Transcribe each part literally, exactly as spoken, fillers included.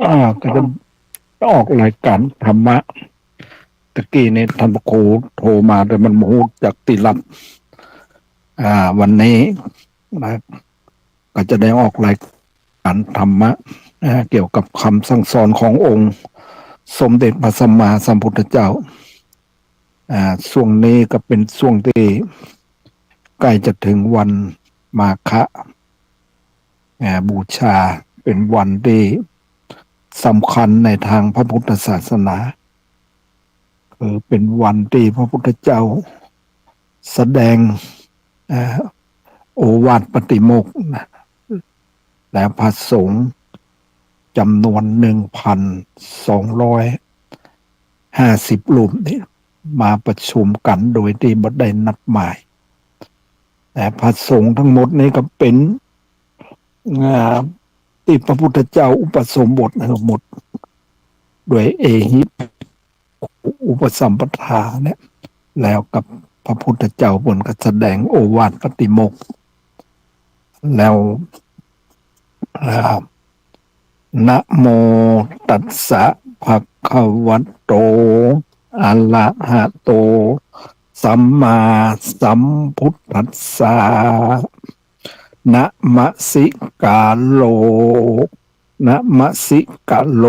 อ่า ก็จะออกรายการธรรมะ ตะกี้นี้ท่านพระครูโทรมา แต่มันบ่ฮู้จักตี้ฮับ อ่า วันนี้นะ ก็จะได้ออกรายการธรรมะ อ่า เกี่ยวกับคำสั่งสอนขององค์สมเด็จพระสัมมาสัมพุทธเจ้า อ่า ช่วงนี้ก็เป็นช่วงที่ใกล้จะถึงวันมาฆะ อ่า บูชา เป็นวันที่สำคัญในทางพระพุทธศาสนา คือเป็นวันที่พระพุทธเจ้าแสดง อ่า โอวาทปาติโมกข์นะ และพระสงฆ์จำนวนหนึ่งพันสองร้อยห้าสิบรูปเนี่ย มาประชุมกันโดยที่บ่ได้นัดหมาย แต่พระสงฆ์ทั้งหมดนี้ก็เป็น อ่า ที่พระพุทธเจ้าอุปสมบททั้งหมด ด้วยเอหิภิกขุอุปสัมปทาเนี่ย แล้วกับพระพุทธเจ้าเปิ้นก็แสดงโอวาทปาติโมกข์ แล้ว อ่า นะโมตัสสะ ภะคะวะโต อะระหะโต สัมมาสัมพุทธัสสะ นะมะสิกาโร นะมะสิกาโร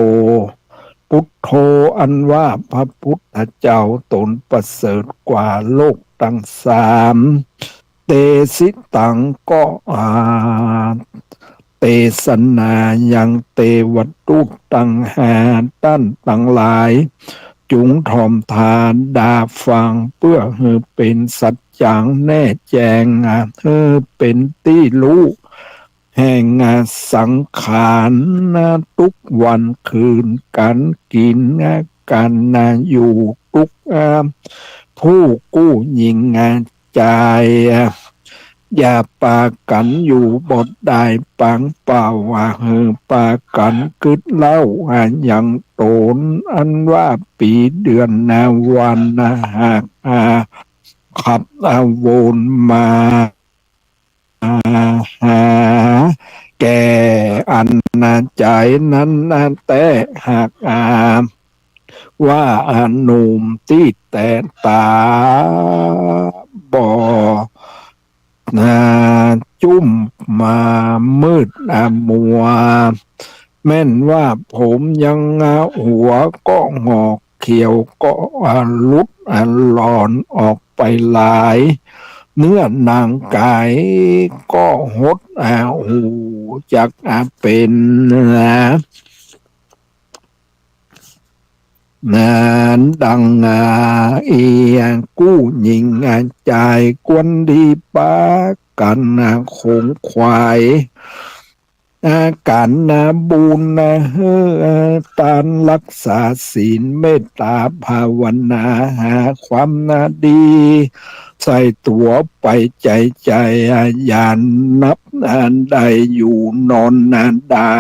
ปุทโธ อันว่าพระพุทธเจ้าตนประเสริฐกว่าโลกทั้งสาม เตสิตัง ก็ อ่า เตสนายัง เตวทูตทั้งห้าต้านตังหลาย จุ่งถ่อมต๋าดาฟัง เปื้อหื้อเป๋นสัจจ๋ังแน่แจ้ง หื้อเป๋นตี้ฮู้ แห่งสังขาร ทุกวันคืน ก๋านกิ๋น ก๋านอยู่ ทุกผู้กู้หญิงจาย อย่าปากั๋นอยู่บ่ได้ปางเปล่า หื้อปากั๋นกึ๊ดเล่ายังต๋น อันว่าปี๋เดือนวันหาก ขับวนมา หาแก่อันใจ๋นั้นแต๊หาก ว่าหนุ่มตี้แต๊ต๋าบ่ จุ้มมามืดมัว แม่นว่าผมยังหัวก็หงอก เขี้ยวก็หลุดหล่อนออกไปหลาย เนื้อหนังก๋ายก็หด หูจักเป๋น นั้นดังเอียกู้หญิงจาย ควรดีปากั๋นขงขวาย ก๋านบุญ หื้อตาน รักษาศีล เมตต๋าภาวนา หาความดี ใส่ตั๋วไปใจ๋ใจ๋ อย่านับได้อยู่นอนได้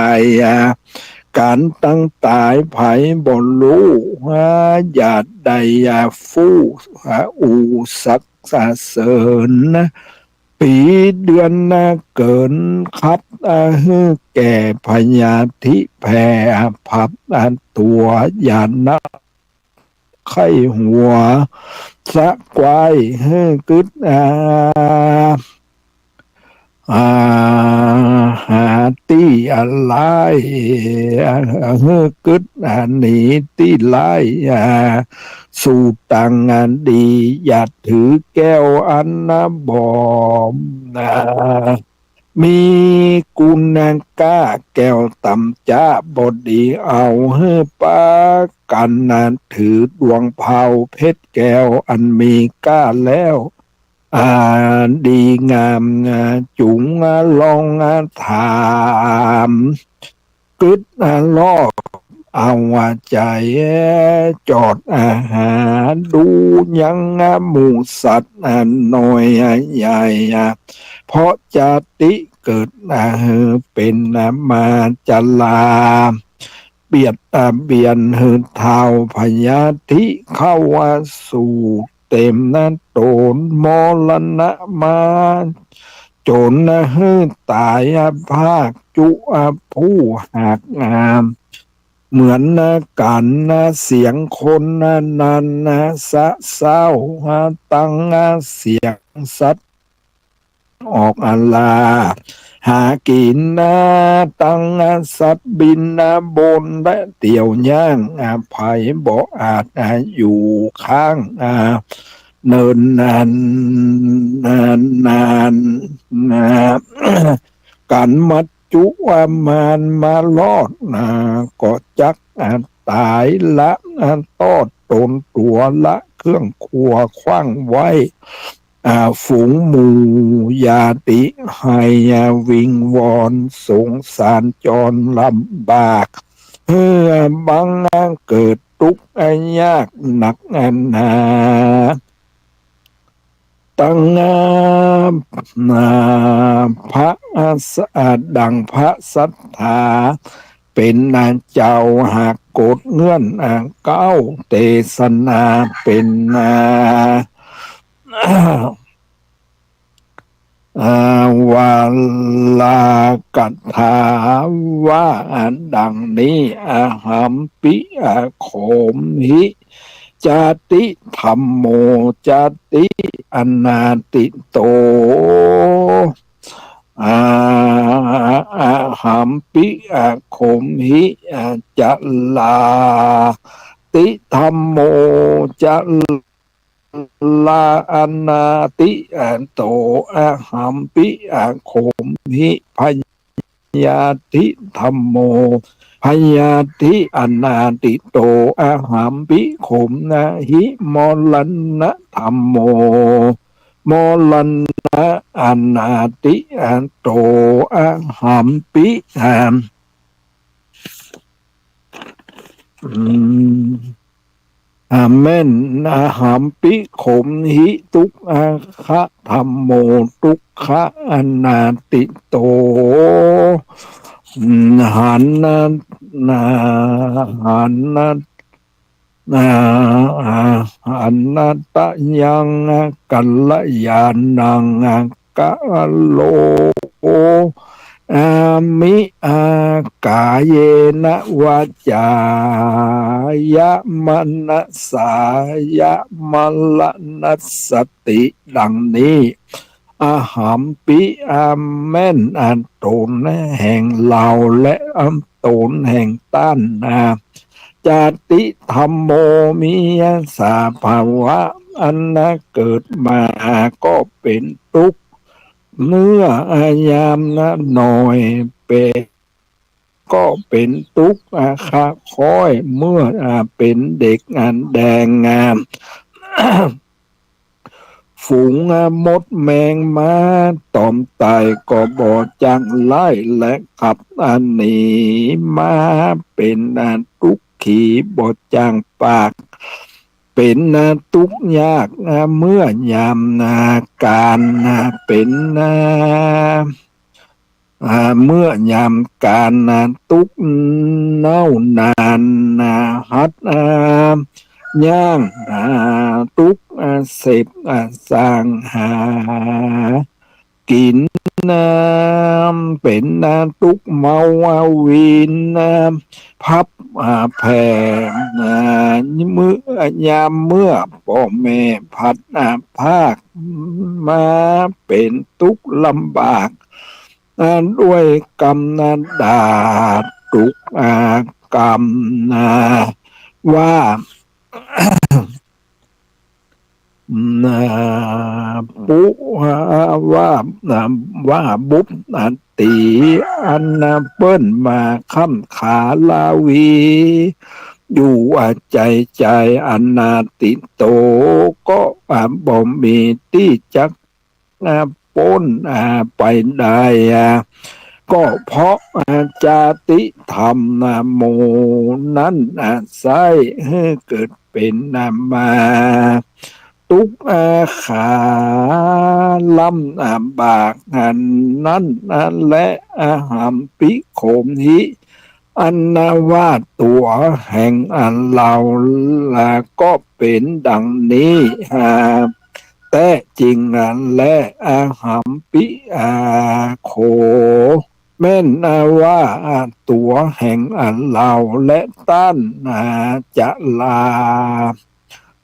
ก๋านตังต๋ายใผบ่ฮู้ อย่าได้ฟู่อู้สัก สรรเสริญ ปี๋เดือนเกิ๋น ขับหื้อแก่พยาธิแผ่ ผับตั๋ว อย่านับไข้หัว สะควายหื้อกึ๊ด อ่า อ่า หาตี้อะไร หื้อกึ๊ด อ่า หนีตี้ร้าย อ่า สู่ตางดี อย่าถือแก้วอันบ่ อ่า มีกุณก้า แก้วต่ำจ๊าบ่ดี เอาหื้อปากั๋นถือดวงเภาเพชรแก้วอันมีก้าแล้ว อ่า ดีงาม อ่า จุ่งลอง อ่า ถาม กึ๊ด อ่า ลอบเอา อ่า ใจ๋ จอด อ่า หาดูยัง อ่า หมู่สัตว์ อ่า น้อย อ่า ใหญ่ อ่า เพราะจาติเกิด อ่า หื้อเป๋น อ่า มาจารา เบียด อ่า เบียนหื้อท้าวพยาธิเข้า อ่า สู่ เต็มนะต๋นมรณะมา จ๋นนะหื้อต๋ายอะภาคจุอะผู้หากงาม เหมือนกั๋นเสียงคนนั้นสะเซ้า ตังเสียงสัตว์ ออกล่าหากิ๋น ตังสัตว์บินบนและเตียวย่าง ใผบ่อาจอยู่ข้างเนินนาน นาน นาน กั๋นมัจจุมานมารอด ก็จักต๋ายละ ตอดต๋นตั๋วละเครื่องครัวขว้างไว้ ฝูงหมู่ญาติ ไห้วิงวอนสงสารจรลำบาก เฮือบังเกิดตุ๊กข์ยากหนักหนา ตังพระ ดังพระสัตถาเป๋นเจ้าหากโกษเงื่อนเก๊า เตสนาเป๋น วารากถาว่าดังนี้ อหัมปิ โขมหิ จาติธัมโม จาติอนาติโต อหัมปิ โขมหิ จาติธัมโม จาติอนาติโต อหัมปิ โขมหิ พยาธิธัมโม พยาธิอนาติโต อหัมปิ โขมหิ มรณะธัมโม มรณะอนาติโต อหัมปิ อาเมน อหัมปิ โขมหิ ทุกขะธัมโม ทุกขะอนาติโต หันนะ หันนะ หันตะยัง กัลยาณัง กะโล อามิ กาเยนะ วาจายะ มนัสสายะ มรณสติ ดังนี้ อหัมปิ อาเมน อันต๋นแห่งเฮาและอันต๋นแห่งต้านนา จาติธัมโม มีสภาวะอันเกิดมาก็เป๋นตุ๊กข์ เมื่อยามน้อยเป๋น ก็เป๋นตุ๊กข์ค่อย เมื่อเป๋นเด็กอันแดงงาม ฝูงมดแมงมาตอมต๋ายก็บ่จ้างไล่ และขับหนีมา เป๋นตุ๊กขีบ่จ้างปาก เป๋นตุ๊กข์ยากเมื่อยามกาลเป๋น เมื่อยามกาลตุ๊กข์เน่านาน หัดย่างตุ๊กข์เสพสร้างหากิ๋น เป๋นตุ๊กข์เมาวีน พับแผ่ เมื่อยามเมื่อป้อแม่พลัดพรากมา เป๋นตุ๊กข์ลำบาก ด้วยกำดาบถูกกำว่า ปุ ว่า ว่าบุพตี อันเปิ้นมาค้ำขาลาวี อยู่อาใจ๋ใจ๋ อนาติโต ก็บ่มีตี้จัก ป๊นไปได้ ก็เพราะจาติธัมโมนั้นใช้หื้อเกิดเป๋นมา ตุ๊กข์ขาลำบากนั้นแล อหัมปิโขมหิ อันว่าตั๋วแห่งอันเฮาละก็เป๋นดังนี้ แต๊จริงแล อหัมปิ โข แม่นว่าตั๋วแห่งอันเฮาและต้านจะลา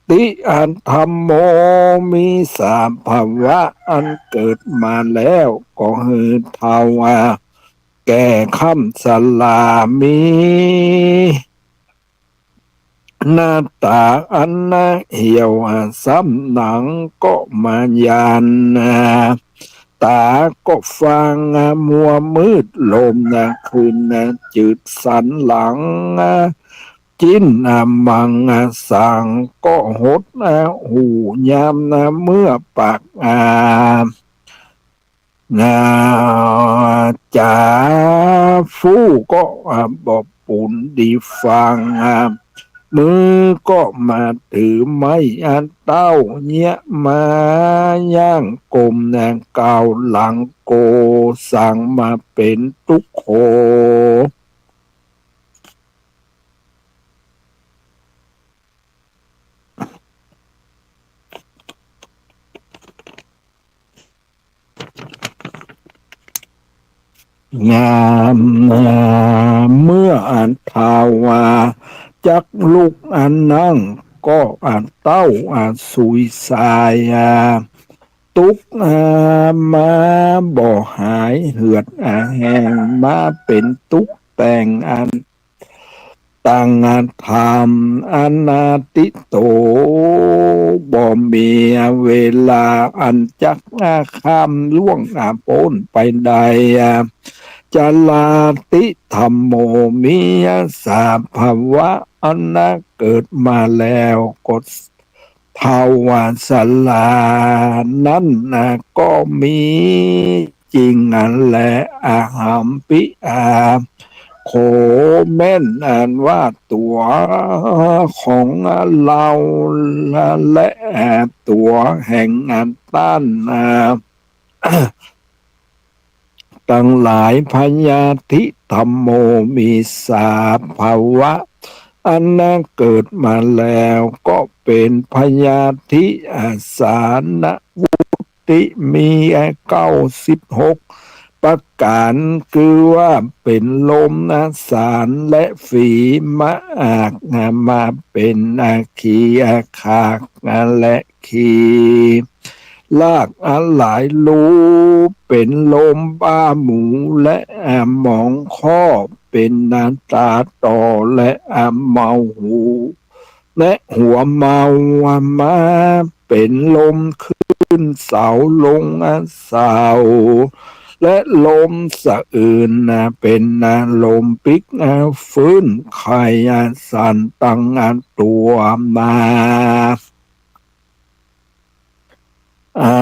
ติอันธัมโม มีสภาวะอันเกิดมาแล้ว ก็หื้อเฒ่า แก่ คว่ำ ชรา มีหน้าต๋าอันเหี่ยว ซ้ำหนังก็มายาน ต๋าก็ฟาง มัวมืด ลมคืนจืด สันหลัง จิ๊น มังสังก็หด หูยามเมื่อปาก จ๋า ฟู่ก็บ่ปูนดีฟัง มือก็มาถือไม้อันเต๊า เยียะมาย่างก้ม ก้าวหลังโกสัง มาเป๋นตุ๊กข์โข งาม เมื่ออันเฒ่าจักลุกอันนั่ง ก็อันเต้าอันสุยสาย ตุ๊กข์มาบ่หาย เหือดแห้ง มาเป๋นตุ๊กข์แต่งอัน ตังธรรมอนาทิโต บ่มีเวลาอันจักข้ามล่วงป๊นไปได้ จรา ติธัมโม มีสภาวะอันเกิดมาแล้วก็ เฒ่าชรานั้นก็มีจริงอันแล อหัมปิ อา โข แม่นอันว่าตั๋วของเฮา และตั๋วแห่งอันต้าน ตังหลาย พยาธิธัมโม มีสภาวะอันเกิดมาแล้วก็เป๋นพยาธิ อสานวุตติ มีเก้าสิบหกประก๋าน คือว่าเป๋นลมสานและฝี มะอากมาเป๋นขี ขากและขี ลากหลายรู เป๋นลมบ้าหมู และหมองข้อ เป๋นต๋าต๋อ และเมาหู และหัวเมา มาเป๋นลมขึ้นเสาลงเสา และลมสะอื่นเป๋นลมปิ๊ก ฟื้นไข้ สั่นตังตั๋วมา อา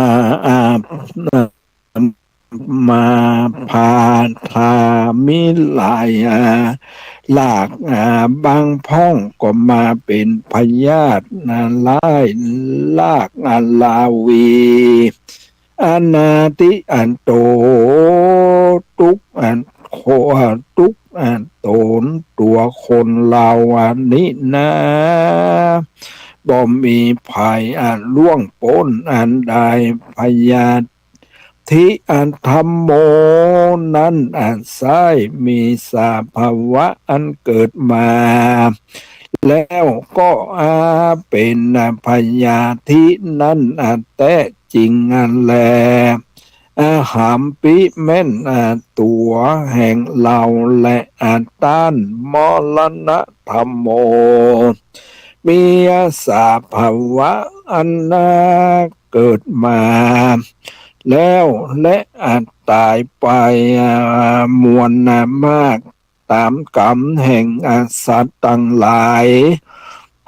อา มา พาธา มีหลาย ลาก บางพ่องก็มาเป๋นพยาธิร้าย ลาก ลาวี อนาทิอันโต ตุ๊กข์อันโข ตุ๊กข์อันต๋นตั๋วคนเฮาอันนี้นา บ่มีภัยอันล่วงป๊นอันใด พยาธิอันธัมโม นั้นอันใช้มีสภาวะอันเกิดมา แล้วก็อาเป๋นพยาธินั้นอันแต๊จริงอันแล อหัมปิ แม่นตั๋วแห่งเฮาและอันต้าน มรณะธัมโม มีสภาวะอันเกิดมา แล้วและอันต๋ายไป มวลมาก ต๋ามก๋รรมแห่งสัตว์ตังหลาย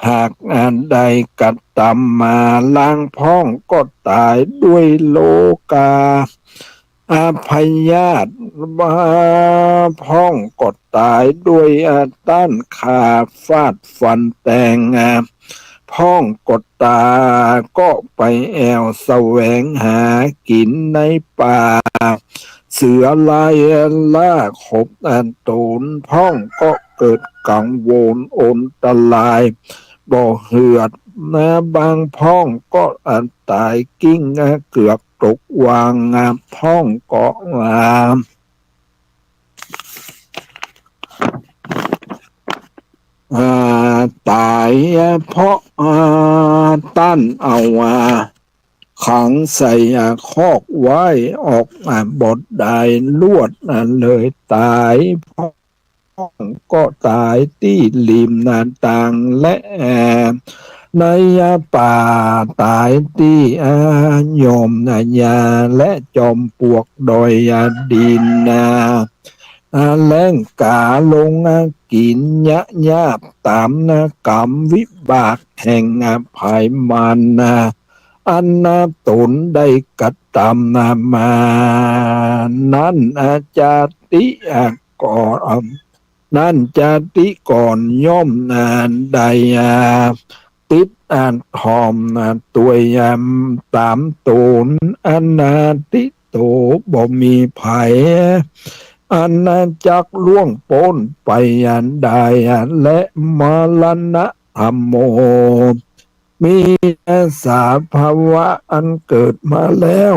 หากอันได้กระตำมา ลางพ่องก็ต๋ายด้วยโรคา อาพยาธิ บางพ่องก็ต๋ายด้วยอาต้านข่าฟาดฟันแตง บางพ่องก็ต๋าย ก็ไปแอ่วแสวงหากิ๋นในป่า เสือลายล่าขบอันต๋น พ่องก็เกิดกังวลอันตราย บ่เหือด บางพ่องก็อันต๋าย กิ้งเกือบตกวัง พ่องก็ อา เพราะ อ่า ต้านเอา อ่า ขังใส่ อ่า คอกไว้ ออก อ่า บ่ได้ ลวด อ่า เลยต๋าย พ่องก็ต๋ายตี้ริม อ่า ตาง และ อ่า ใน อ่า ป่า ต๋ายตี้ อ่า ย่อม อ่า หญ้า และจอมปวกดอย อ่า ดิน อ่า อ่า แล้งก๋าลง อ่า กิ๋น ยะยาบต๋าม อ่า ก๋รรมวิบากแห่ง อ่า ไผมัน อ่า อัน อ่า ต๋นได้กระตำ อ่า มา นั้น อ่า จาติ อ่า ก่อน นั้นจาติก่อนย่อม อ่า ได้ อ่า ติด อ่า ถ่อม อ่า ตวย อ่า ต๋ามต๋น อนาทิโต บ่มีไผ อัน อ่า จักล่วงป๊นไป อ่า ได้ อ่า และมรณะธัมโม มี อ่า สภาวะอันเกิดมาแล้ว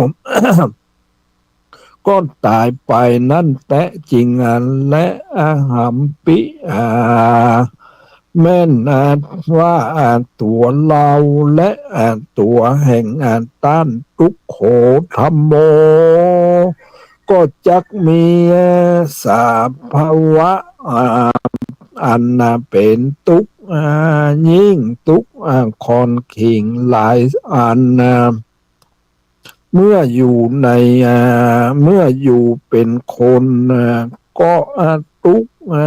ก็ต๋ายไปนั้นแต๊จริง อ่า และ อหัมปิ อ่า แม่น อ่า ว่า อ่า ตั๋วเฮา และ อ่า ตั๋วแห่ง อ่า ต้านตุ๊กโขธัมโม ก็จักมี อ่า สภาวะ อ่า อัน อ่า เป๋นตุ๊กข์ อ่า ยิ่งตุ๊กข์ อ่า ค่อนขิงหลายอัน อ่า เมื่ออยู่ใน อ่า เมื่ออยู่เป๋นคน อ่า ก็ อ่า ตุ๊กข์ อ่า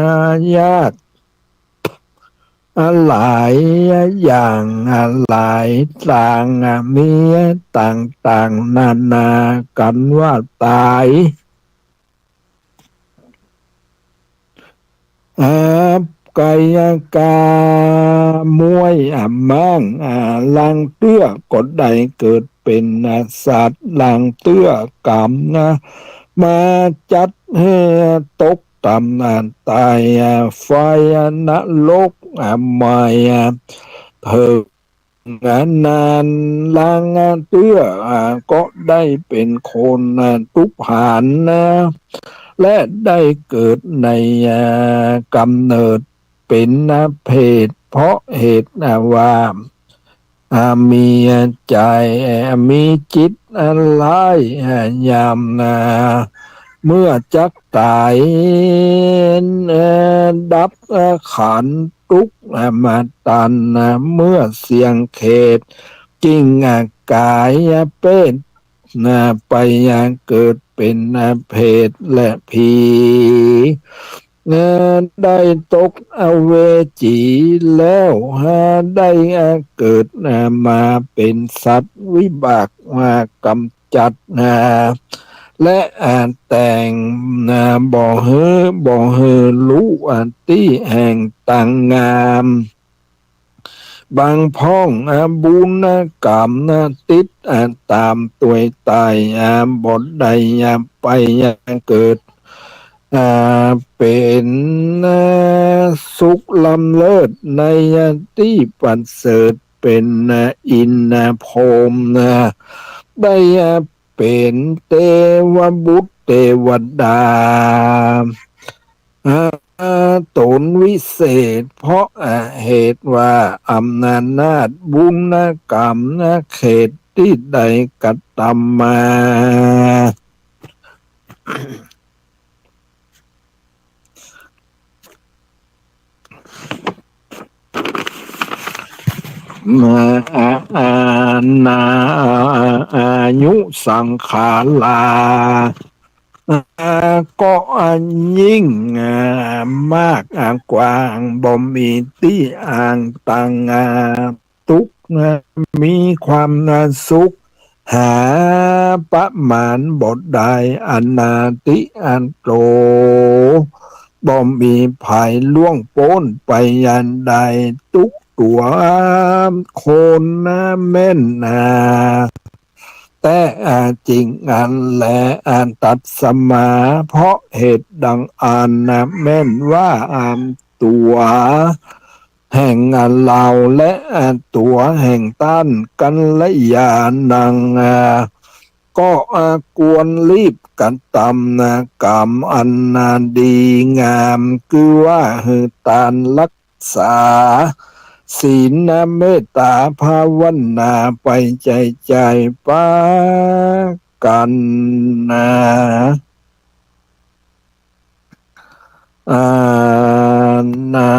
ยาก อ่า หลายอย่าง อ่า หลายตาง อ่า มีต่างๆ นานากั๋นว่าต๋าย อ่า กายกาม้วย อ่า มั่ง อ่า ลางเตื้อก็ได้เกิดเป๋น อ่า สัตว์ ลางเตื้อก๋รรมนะ มาจัดหื้อตกต่ำ อ่า ต๋าย อ่า ไฟ อ่า นรก อ่า ไหม้ อ่า เผิง อ่า นาน ลางเตื้อ อ่า ก็ได้เป๋นคน อ่า ตุ๊กข์หานนะ และได้เกิดใน อ่า ก๋ำเนิดเป๋น อ่า เปรต เพราะเหตุ อ่า ว่า อ่า มีใจ๋ อ่า มีจิต อ่า ร้าย อ่า หยาบ อ่า เมื่อจักต๋าย อ่า ดับ อ่า ขัน ตุ๊กข์ อ่า มาตัน อ่า เมื่อเสี้ยงเขต จิ่ง อ่า ก๋าย อ่า เปรต อ่า ไป อ่า เกิดเป๋น อ่า เปรตและผี อ่า ได้ตกอเวจีแล้ว อ่า ได้ อ่า เกิด อ่า มาเป๋นสัตว์วิบาก อ่า ก๋ำจัด อ่า และ อ่า แต่ง อ่า บ่หื้อ บ่หื้อฮู้ อ่า ตี้แห่งตางงาม บางพ่อง อ่า บุญ อ่า ก๋รรม อ่า ติด อ่า ต๋ามตวยต๋าย อ่า บ่ได้ อ่า ไป อ่า เกิด อ่า เป๋น อ่า สุขล้ำเลิศใน อ่า ตี้ประเสริฐ เป๋น อ่า อินทร์ อ่า พรหม อ่า ได้ อ่า เป๋นเตวบุตรเตวดา อ่า ต๋นวิเศษ เพราะ อ่า เหตุว่าอำนาจบุญก๋รรมเขตตี้ได้กระทำมา มา อา อา นา อายุสังขารา อ่า ก็ อ่า ยิ่ง อ่า มาก อ่า กว้าง บ่มีตี้อั้นตัง อ่า ตุ๊กข์ อ่า มีความ อ่า สุข หาประมาณบ่ได้ อนาทิอันโต บ่มีภัยล่วงป๊นไปอันใด ตุ๊กตั๋วคนนาแม่นนา แต่ อ่า จริงอั้นแล อันตัสมา เพราะเหตุดังอั้นนาแม่นว่า อันตั๋วแห่งอันเฮา และ อันตั๋วแห่งต้านกัลยาณัง อ่า ก็ อ่า ควรรีบกระทำนาก๋รรมอันนาดีงาม คือว่าหื้อตานรักษา ศีลนะ เมตต๋าภาวนาไปใจ๋ๆ ปากั๋นนะ อา นา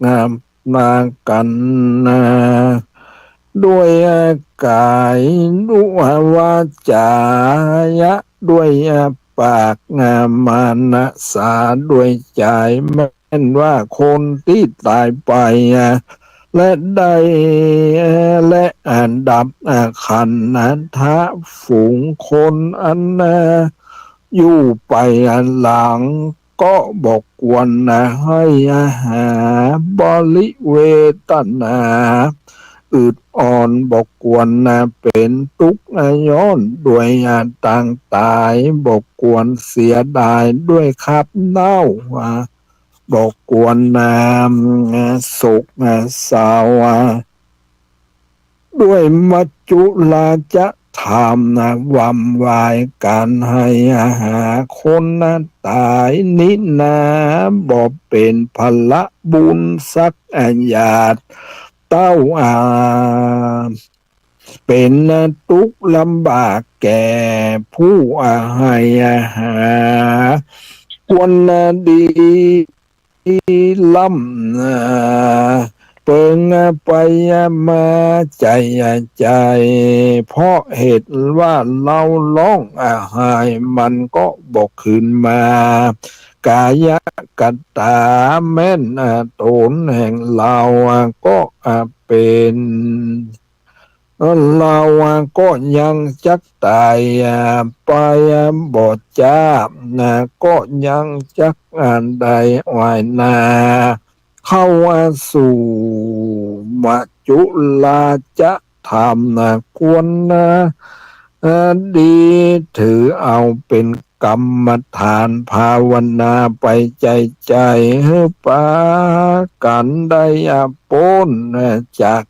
นา นากั๋นนะ ด้วยก๋าย ด้วยวาจ๋า ด้วยปาก มานะสา ด้วยใจ๋ แม่นว่าคนตี้ต๋ายไปอะ และได้ และอันดับ อะ ขันธะ ฝูงคนอัน อะ อยู่ไปอันหลัง ก็บ่ควรนะ หื้อหา บริเวทนา อืดอ่อน บ่ควรนะ เป๋นตุ๊กข์ อะ ย้อนด้วย อะ ตางต๋าย บ่ควรเสียดาย ด้วยคราบเน่า อะ บ่ควรนะ โศก อะ เศร้า อะ ด้วยมัจจุราชธรรมนะ วำวายก๋านหื้อหาคนนะต๋ายนี้นา บ่เป๋นผละบุญสักอะหยาดเต้า อะ เป๋นตุ๊กข์ลำบากแก่ผู้ อะ หื้อหา ควรนะดี ล้ำ อะ เปิง อะ ไป อะ มาใจ๋ อะ ใจ๋ เพราะเหตุว่าเฮาฮ้อง อะ หื้อหา มันก็บ่คืนมา ก๋ายะกตา แม่น อะ ต๋นแห่งเฮา อะ ก็ อะ เป๋น เฮา อะ ก็ยังจักต๋าย อะ ไป อะ บ่จ๊า นะ ก็ยังจัก อะ ได้อ้อยนา เข้า อะ สู่มัจจุราชธรรมนะ ควรนะ อะ ดี ถือเอาเป๋นกรรมฐานภาวนาไปใจ๋ๆ หื้อปากั๋นได้ อะ ป๊น อะ จาก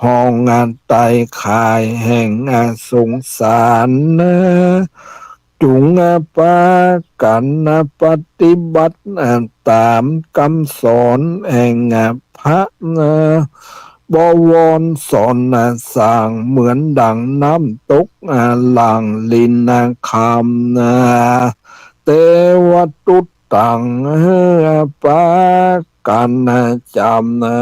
ห้อง อะ ไตข่ายแห่ง อะ สงสารนะ จุ่ง อะ ปากั๋นนะ ปฏิบัติ อะ ต๋ามกำสอนแห่ง อะ พระนะ บวรสอนนะ สร้างเหมือนดั่งน้ำตก อะ หลั่งลินนะ คำนะ เตวะตุตตัง หื้อปากั๋นนะ จ๋ำนะ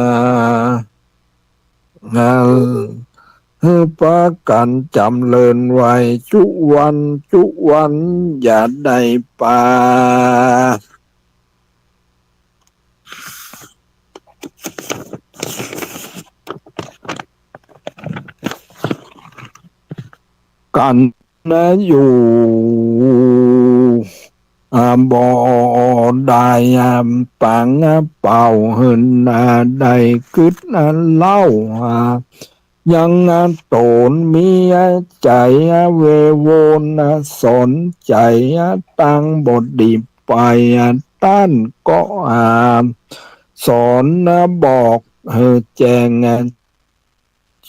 หื้อปากั๋นจ๋ำเริญไว้ จุวันจุวัน อย่าได้ปากั๋น นะ อยู่ อะ บ่ได้ อะ ปัง อะ เป่าหื้อ อะ ได้กึ๊ด อะ เล่า อะ ยัง อะ ต๋นมี อะ ใจ๋ อะ เววน อะ สนใจ๋ อะ ตังบ่ดีไป อะ ต้านก็ อะ สอน อะ บอกหื้อแจ้ง อะ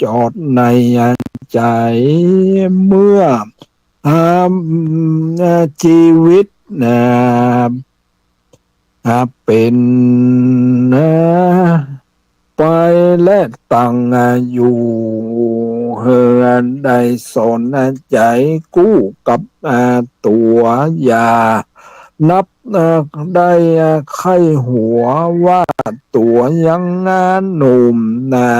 จอดใน อะ ใจ๋ เมื่อ อะ อะ จีวิต นะ อะ เป๋น นะ ไปและตัง อะ อยู่ หื้อได้สน อะ ใจ๋กู้กับ อะ ตั๋ว อย่านับ อะ ได้ อะ ใค่หัวว่าตั๋วยัง อะ หนุ่มนา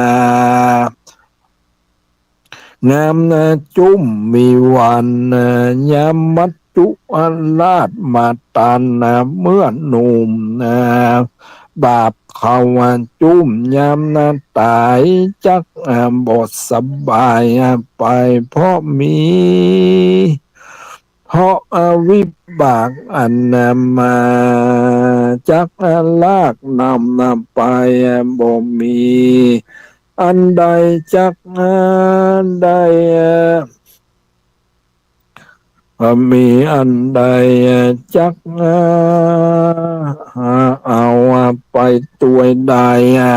งามนะจุ่มมีวันนะ ยามมัจจุราชมาตันนะ เมื่อหนุ่มนะ บาปเขาอะจุ่ม ยามนะต๋ายจักอะบ่สบายอะไป เพราะมี เพราะอะวิบากอันนะมาจักอะลากนำนะไปอะบ่มี อันใดจัก อะ ได้ อะ บ่มีอันใด อะ จัก อะ อะ เอา อะ ไปตวยได้ อะ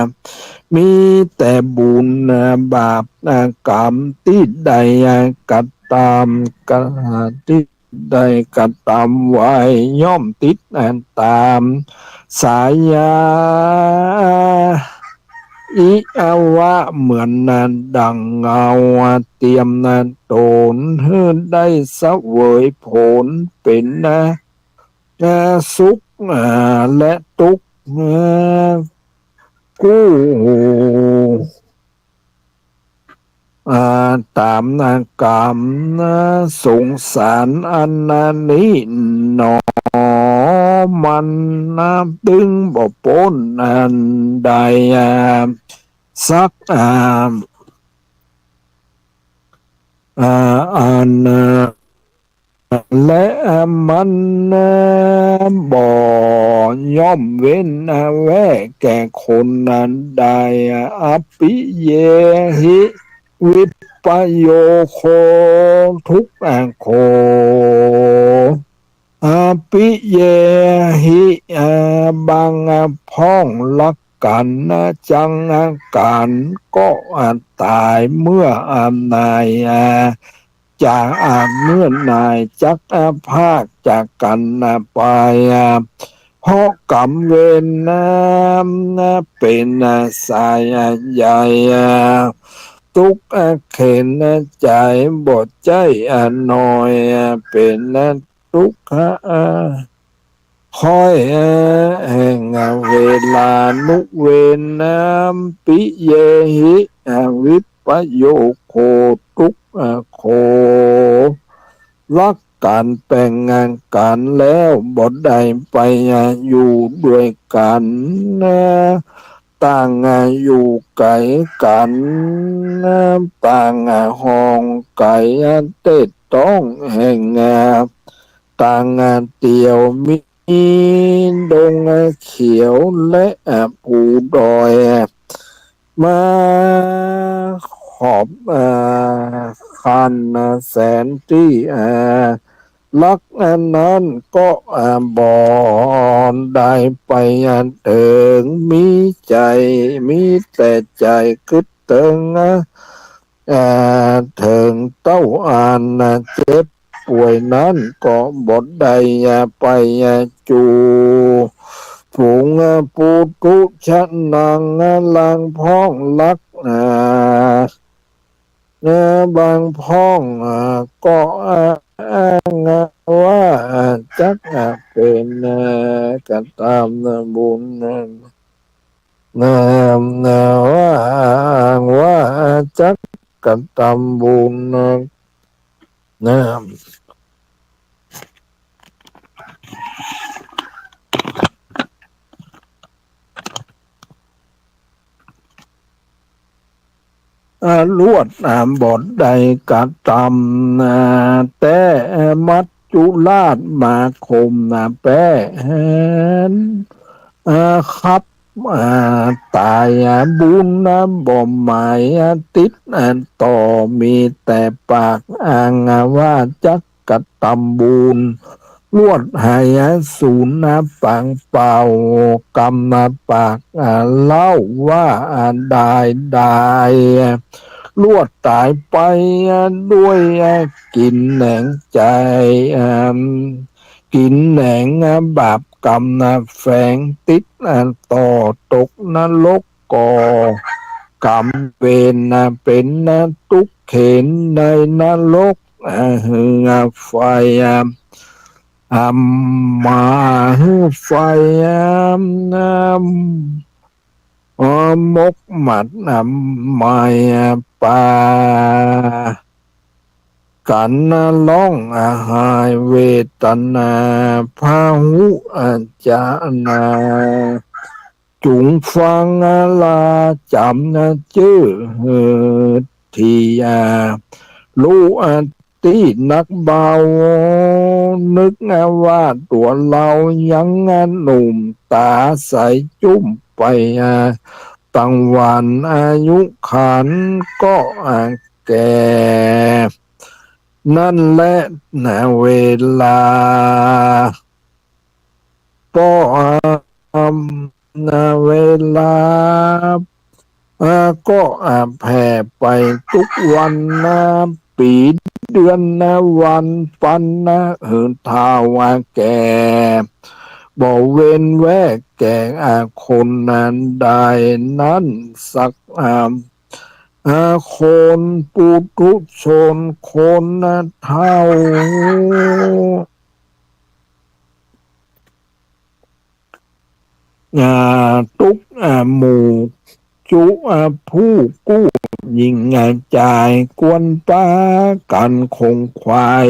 มีแต่บุญ อะ บาป อะ กรรมตี้ได้ อะ กระตำ กระ ตี้ ได้กระตำไว้ ย่อมติดอันต๋ามสายา อิอาวะ เหมือนนั้นดั่งเงา เตรียมนั้นต๋นหื้อได้เสวยผลเป๋นนะ นะ สุข อ่า และตุ๊กข์ นะ กู้ อ่า ต๋ามนะก๋รรมนะ สงสารอันนะนี้หนอ มันนะตึงบ่ป๊นอันใด อ่า สัก อ่า อ่า อันนะ และมันนะบ่ย่อมเว้นแว่แก่คนนั้นใด อปิเยหิ วิปปโยโค ทุกขโข อปิเยหิ อ่า บางพ่องลักกั๋นนะ จังกั๋นก็ต๋ายเมื่ออันใด อ่า จะ อ่า เมื่อใดจัก อ่า พรากจากกั๋นนะไป อ่า เพราะก๋รรมเวรนั้นนะเป๋น อ่า สาย อ่า ใหญ่ อ่า ตุ๊กข์ อ่า เข็ญ อ่า ใจ๋บ่ใจ้ อ่า น้อย อ่า เป๋น อ่า ตุ๊กขะ อ่า ข้อย อ่า แห่ง อ่า เวรานุเวรนะ ปิเยหิ อ่า วิปปโยโค ทุกขะ อ่า โข ลักกั๋นแต่งงานกั๋นแล้วบ่ได้ไป อ่า อยู่ตวยกั๋นนะ ต่าง อ่า อยู่ไก๋กั๋นนะ ต่าง อ่า ห้องไก๋ อ่า เต๊ต้องแห่ง อ่า ต่าง อ่า เตียว มีดง อ่า เขียว และ อ่า ภูดอย อ่า มาขอบ อ่า คัน อ่า แสนตี้ อ่า ลักอันนั้นก็ อ่า บ่ได้ไป อ่า เถิง มีใจ๋ มีแต่ใจ๋กึ๊ดเถิง อ่า อ่า เถิงเต้าอัน อ่า เจ็บป่วยนั้นก็บ่ได้ อ่า ไป อ่า จู๋ ฝูง อ่า ปุถุชะนัง อ่า ลางพ่องลัก อ่า อ่า บางพ่อง อ่า ก็ อ่า อ้าง อ่า ว่า อ่า จัก อ่า เป๋น อ่า กระตำบุญ อ่า นะ นะ ว่า อ้างว่า อ่า จักกระตำบุญ นะ นะ อ่า ลวด อ่า บ่ได้กระตำ อ่า แต๊ อ่า มัจจุราชมาข่ม อ่า แป๊ อ่า คับ อ่า ต๋าย อ่า บุญ อ่า บ่หมาย อ่า ติด อ่า ต่อ มีแต่ปากอ้าง อ่า ว่าจักกระตำบุญ ลวดหาย อ่า สูญ อ่า ปากเปล่า กำ อ่า ปาก อ่า เล่าว่า อ่า ได้ ได้ ลวดต๋ายไป อ่า ด้วย อ่า กิ๋นแหนงใจ๋ อ่า กิ๋นแหนง อ่า บาปกำ อ่า แฝงติด อ่า ต่อตกนรก ก่อกรรมเวร อ่า เป๋น อ่า ตุ๊กข์เข็ญในนรก อ่า หื้อ อ่า ไฟ อ่า อ่า มาหื้อไฟ อ่า อ่า อ่า มกหมัด อ่า ไหม้ อ่า ปากั๋น อ่า ฮ้อง อ่า ไห้ เวทนา พาหุ อ่า จะนา จุงฟัง อ่า ลาจ๋ำ อ่า จื้อ หื้อ ที อ่า ฮู้ อ่า ตี้นักเบา นึก อ่า ว่าตั๋วเฮายัง อ่า หนุ่ม ต๋าใสจุ้มไป อ่า ตังวัน อายุขันก็ อ่า แก่ นั้นแล นะ เวลา ป้อ อ่า นะ เวลา อ่า ก็ อ่า แผ่ไปตุ๊กวันนะ ปี๋เดือนนะ วันปันนะ หื้อเฒ่า อ่า แก่ บ่เว้นแว่ แก่ อ่า คนนั้นได้นั้นสัก อ่า อ่า คนปุถุชนคนเฒ่า อ่า ตุ๊ก อ่า หมู่จุ อ่า ผู้กู้ยิ่ง อ่า จ่าย ควรปากั๋นขงขวาย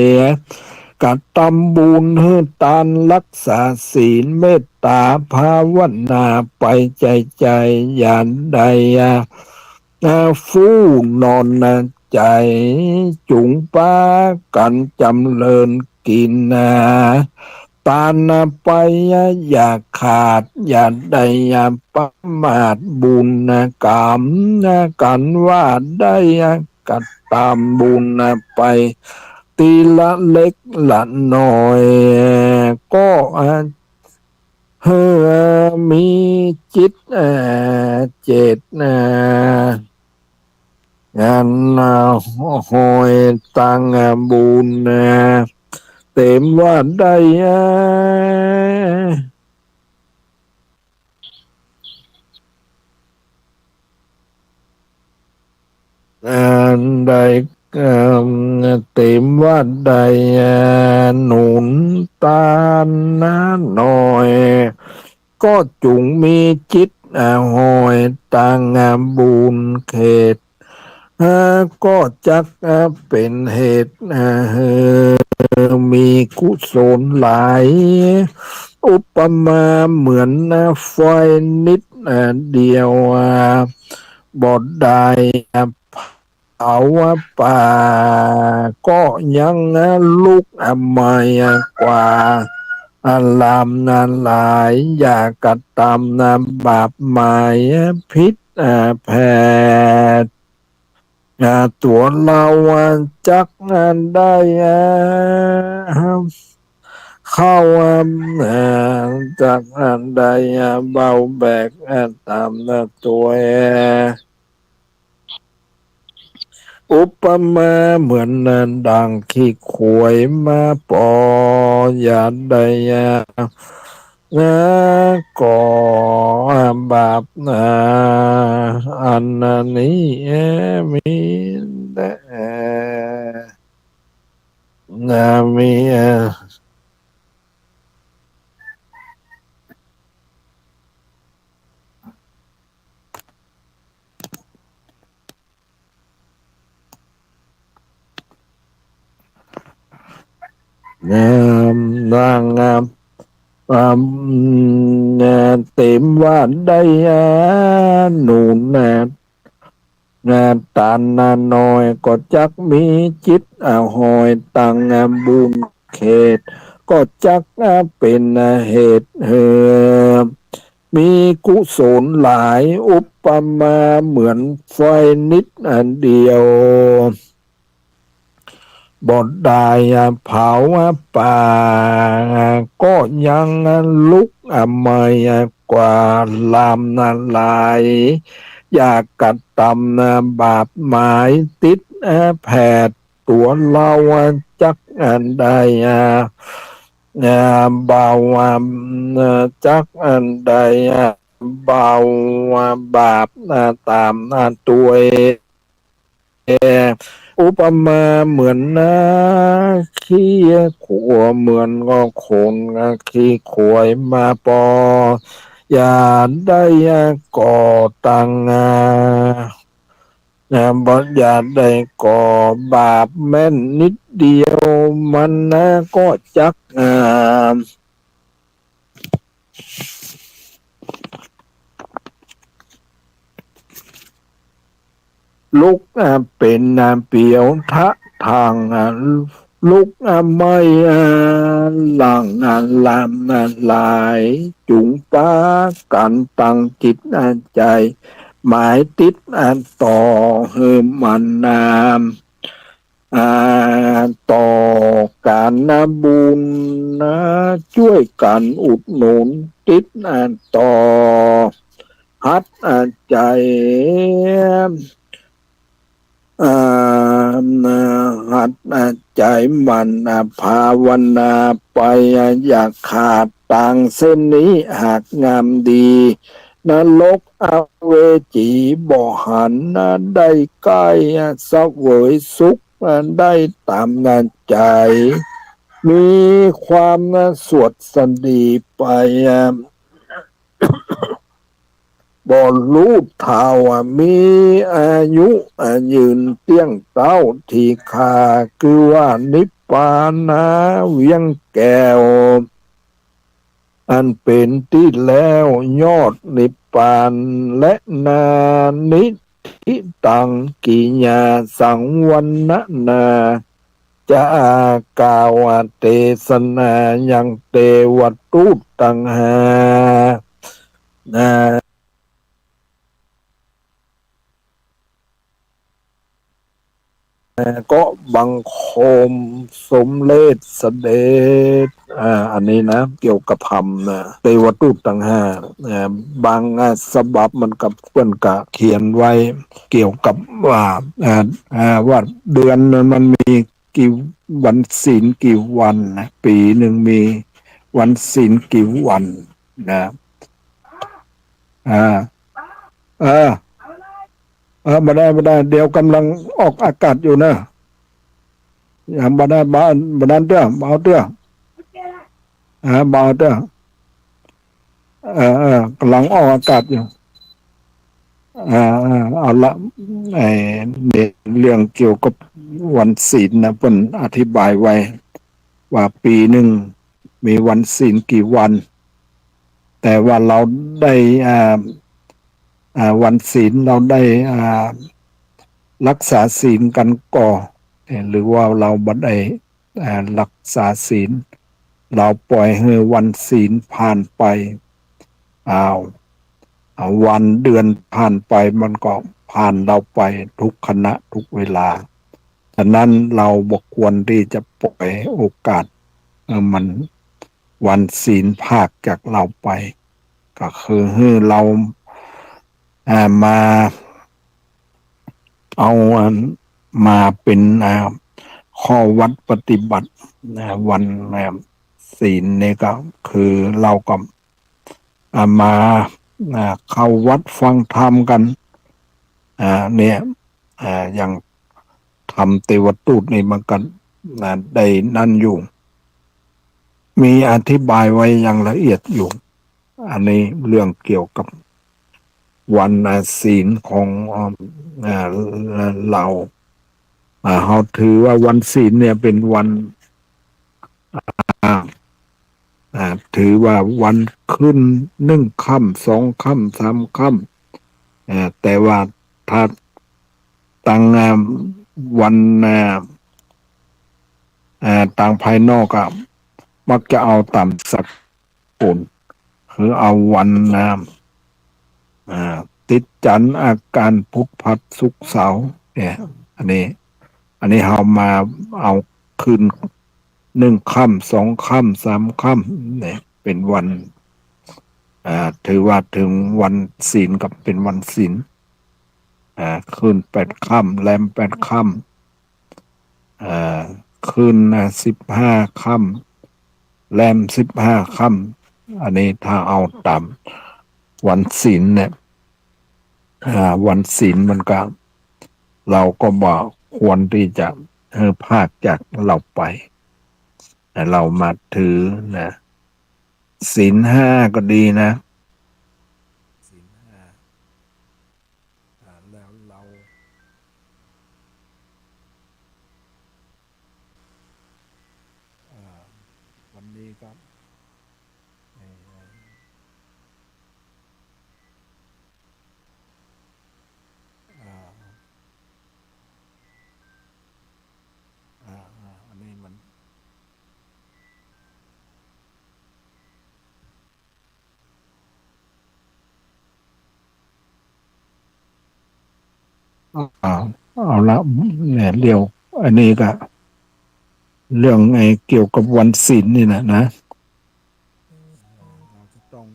กระตำบุญหื้อตาน รักษาศีล เมตตาภาวนาไป ใจ้ใจ้อย่าได้ อ่า อ่า ฟู่นอน อ่า ใจ๋ จุ่งปากั๋นจ๋ำเริญกิ๋น อ่า ตาน อ่า ไป อ่า อย่าขาด อย่าได้ อ่า ประมาทบุญ อ่า ก๋รรม อ่า กั๋นว่าได้ อ่า กระตำบุญ อ่า ไป ทีละเล็กละน้อย ก็ อ่า หื้อมีจิต อ่า เจตนา อัน อ่า หอยตัง อ่า บุญ อ่า เต๋มว่าได้ อ่า อันใด เอ่อ เต๋มว่าได้ อ่า หนุนตานน้อย ก็จุ่งมีจิต อ่า หอยตัง อ่า บุญเขต อ่า ก็จัก อ่า เป๋นเหตุ อ่า หื้อมีกุศลหลาย อุปมาเหมือน อ่า ไฟนิด อ่า เดียว อ่า บ่ได้ อ่า เผา อ่า ป่า ก็ยัง อ่า ลุก อ่า ไหม้ อ่า กว่า อ่า ลาม อ่า หลาย อย่ากระตำ อ่า บาปหมาย อ่า ผิด อ่า แผด อ่า ตั๋วเฮา อ่า จัก อ่า ได้ อ่า เข้า อ่า อ่า จัก อ่า ได้ อ่า เบาแบก อ่า ต๋าม อ่า ตั๋ว อุปมาเหมือน อ่า ดั่งขี้ขวยมาปอ อย่าได้ อ่า นะ ก่อ อ่า บาป อ่า อันนี้ เอ่อ มีแต่ เอ่อ นะ มี เอ่อ นะ ดั่ง อ่า อ่า นะ เต๋มว่าได้ อ่า หนุน นะ นะ ตานน้อย ก็จักมีจิต อ่า หอยตัง อ่า บุญเขต ก็จัก อ่า เป๋น อ่า เหตุ หื้อ มีกุศลหลาย อุปมาเหมือนไฟนิด อ่า เดียว บ่ได้ อ่า เผา อ่า ป่า ก็ยัง อ่า ลุก อ่า ไหม้ อ่า กว่า ลาม อ่า หลาย อย่ากระตำ อ่า บาปหมาย ติด อ่า แผด ตั๋วเฮา อ่า จัก อ่า ได้ อ่า อ่า เบา อ่า จัก อ่า ได้ อ่า เบา อ่า บาป อ่า ต๋าม อ่า ตั๋ว อุปมาเหมือน อ่า ขี้ขวย เหมือนก็คน อ่า ขี้ขวยมาปอ อย่าได้ อ่า ก่อตัง อ่า นะ บ่อย่าได้ก่อบาปแม้นนิดเดียว มันนะ ก็จัก อ่า ลุก อ่า เป๋น อ่า เปียวทะทาง อ่า ลุก อ่า ไหม้ อ่า หลัง อ่า ลาม อ่า หลาย จุ่งปากั๋นตั้งจิต อ่า ใจ๋ หมายติด อ่า ต่อ หื้อมัน อ่า อ่า ต่อก๋าน อ่า บุญ นะ จ้วยกั๋นอุดหนุน ติด อ่า ต่อ หัด อ่า ใจ๋ อ่า หัด อ่า ใจ๋หมั่นภาวนาไป อย่าขาดตางเส้นนี้หากงามดี นรกอเวจีบ่หันได้ใก้ เสวยสุขได้ต๋ามใจ๋ มีความสวัสดีไป บ่ฮู้เฒ่า มีอายุยืนเตี้ยงเต๊า ตี้ข้าคือว่านิพพานาเวียงแก้ว อันเป๋นตี้แล้วยอดนิพพาน และนานิ ทิตัง กิยาสัง วรรณนา จะกล่าวเตสนายังเตวทูตตังห้า นะ ก็บังคมสมเร็จเสด็จ อ่า อันนี้นะ เกี่ยวกับธรรมนะ เตวทูตตังห้า อ่า บาง อ่า ฉบับมันก็เปิ้นก็เขียนไว้เกี่ยวกับว่า อ่า อ่า ว่าเดือนมันมีกี่วันศีลกี่วันนะ ปี๋นึ่งมีวันศีลกี่วันนะ อ่า เออ เออ บ่ได้ บ่ได้ เดี๋ยวก่ำลังออกอากาศอยู่นะ ยังบ่ได้ บ่ บ่นั้นเตื้อ บ่เอาเตื้อ อ่า บ่เอาเตื้อ เออ เออ ก่ำลังออกอากาศอยู่ อ่า อ่า เอาละ ไอ้ ในเรื่องเกี่ยวกับวันศีลนะ เปิ้นอธิบายไว้ว่าปี๋นึ่งมีวันศีลกี่วัน แต่ว่าเฮาได้ อ่า อ่า วันศีลเฮาได้ อ่า ฮักษาศีลกั๋นก่อ หรือว่าเฮาบ่ได้ อ่า ฮักษาศีล เฮาป่อยหื้อวันศีลผ่านไป อ้าว อ่า วันเดือนผ่านไป มันก็ผ่านเฮาไปทุกขณะทุกเวลา ฉะนั้นเฮาบ่ควรตี้จะป่อยโอกาส เออ มัน วันศีลพรากจากเฮาไป ก็คือหื้อเฮา อ่า มา เอาอัน มาเป๋น อ่า ข้อวัดปฏิบัติ อ่า วัน อ่า ศีลนี่ก็คือเฮาก็ อ่า มา อ่า เข้าวัดฟังธรรมกั๋น อ่า เนี่ย อ่า อย่างธรรมเตวทูตนี่มันก็ อ่า ได้นั้นอยู่ มีอธิบายไว้อย่างละเอียดอยู่ อันนี้เรื่องเกี่ยวกับวัน อ่า ศีลของ อ่า เฮา อ่า เฮาถือว่าวันศีลเนี่ยเป๋นวัน อ่า อ่า ถือว่าวันขึ้นหนึ่งค่ำ สองค่ำ สามค่ำ อ่า แต่ว่าถ้าตาง อ่า วัน อ่า อ่า ตางภายนอกอะ มักจะเอาต๋ามสากล คือเอาวัน อ่า อ่า ติดจันทร์ อังคาร พุธ พฤหัส ศุกร์ เสาร์ เนี่ย อันนี้ อันนี้เฮามาเอาขึ้นหนึ่งค่ำ สองค่ำ สามค่ำ เนี่ย เป๋นวัน อ่า ถือว่าเถิงวันศีลกับเป๋นวันศีล อ่า ขึ้นแปดค่ำ แรมแปดค่ำ อ่า ขึ้น อ่า สิบห้าค่ำ แรมสิบห้าค่ำ อันนี้ถ้าเอาต๋ามวันศีลเนี่ย อ่า วันศีลมันก็ เฮาก็บ่ควรตี้จะหื้อพรากจากเฮาไป แต่เฮามาถือนะ ศีลห้าก็ดีนะ ศีลห้า อ่า แล้วเฮา อ่า วันนี้ก็ เอ่อ อ่า อ่า อ่า อันนี้มัน อ่า เอาละ เนี่ย เรื่อง อันนี้ก็ เรื่องไอ้เกี่ยวกับวันศีลนี่แหละนะ เฮาจะต้อง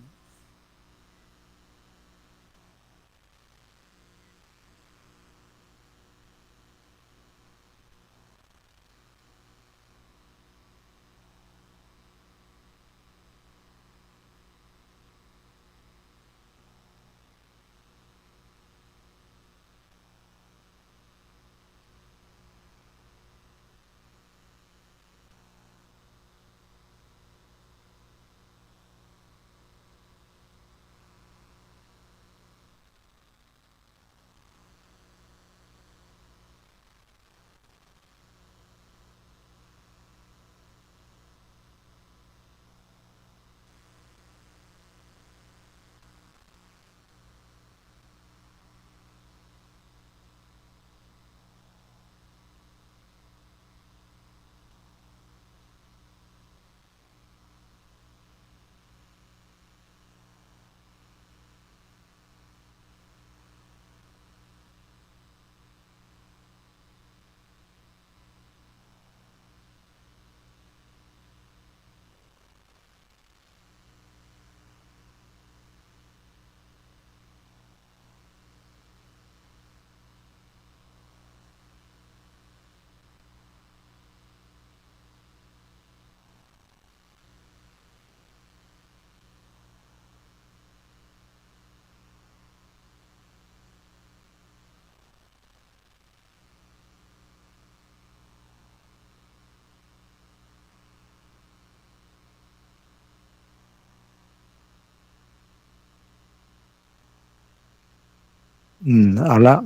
อืม เอาละ